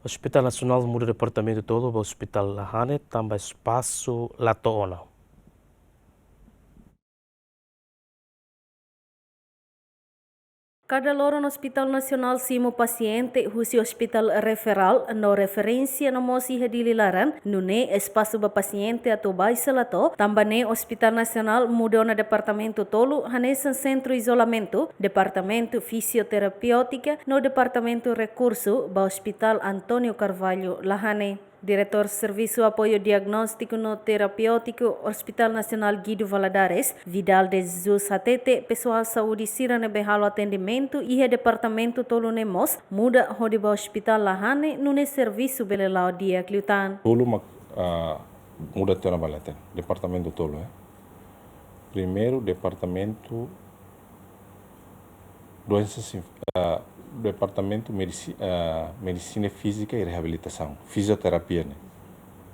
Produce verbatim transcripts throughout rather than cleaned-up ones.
Hospital Nasionál muda departamentu tolu ba Hospital Lahane tanba espasu la to'o ona. Kada loron Hospital Nasionál simu pasiente husi hospital referál no referénsia no mós iha Dili laran, nune'e espasu ba pasiente atu baixa la to'o, tanba ne'e Hospital Nasionál muda ona departamentu tolu, hanesan sentru izolamentu, departamentu fisioterapêutika no departamentu rekursu ba Hospital António Carvalho Lahane. Diretór Servisu Apoiu Diagnóstiku no Terapêutiku Hospital Nasionál Guido Valadares, Vidal de Jesus hatete, pesoál saúde sira ne'ebé halo atendimentu iha departamentu tolu ne'e mós muda hodi ba Hospital Lahane, nune'e servisu bele la'o di'ak liután. Tolu mak, ah, muda tiha ona ba leten, departamentu tolu, eh. Primeiru, departamentu doensa sin-, ah, departamentu medisi-, ah, medisina fízika i reabilitasaun, fizioterapia ne'e.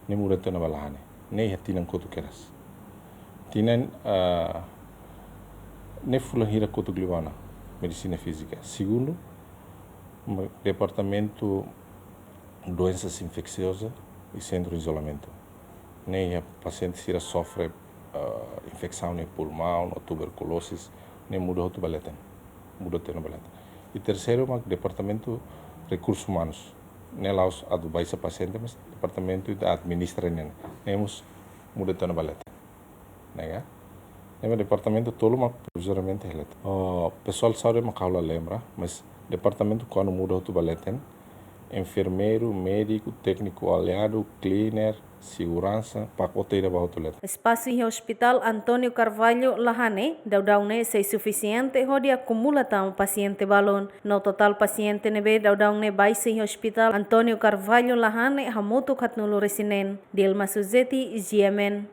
Ne'e muda tiha ona ba Lahane. Ne'e iha tinan kotuk kedas. Tinan, ah, ne'e fulan hira kotuk liu ona, medisina fízika. Segundu, ma-, departamentu doensas infesioza i sentru izolamentu. Ne'e iha pasiente sira sofre, ah, infesaun iha pulmaun ou tuberkulosis, ne'e muda hotu ba leten. Muda tiha ona ba leten. I terseiru mak departamentu rekursus umanus. Ne'e la'ós atu baixa pasiente, mas departamentu ida administra ne'e. Ne'e mós muda tiha ona ba leten. Ne'e ka? Ne'e mak departamentu tolu mak provizoriamente iha leten. Oh, pesoál saúde mak ha'u la lembra, mas departamentu kuandu muda hotu ba leten, enfermeiru, médiku, tékniku aliadu, cleaner, seguransa, pakote ida ba hotu leten. Espasu iha Hospital António Carvalho Lahane daudaun ne'e sei sufisiente hodi akumula tama pasiente balun. No totál pasiente ne'ebé daudaun ne'e baixa iha Hospital António Carvalho Lahane hamutuk haatnulu-resin-neen. Dilma Suzeti, G M N.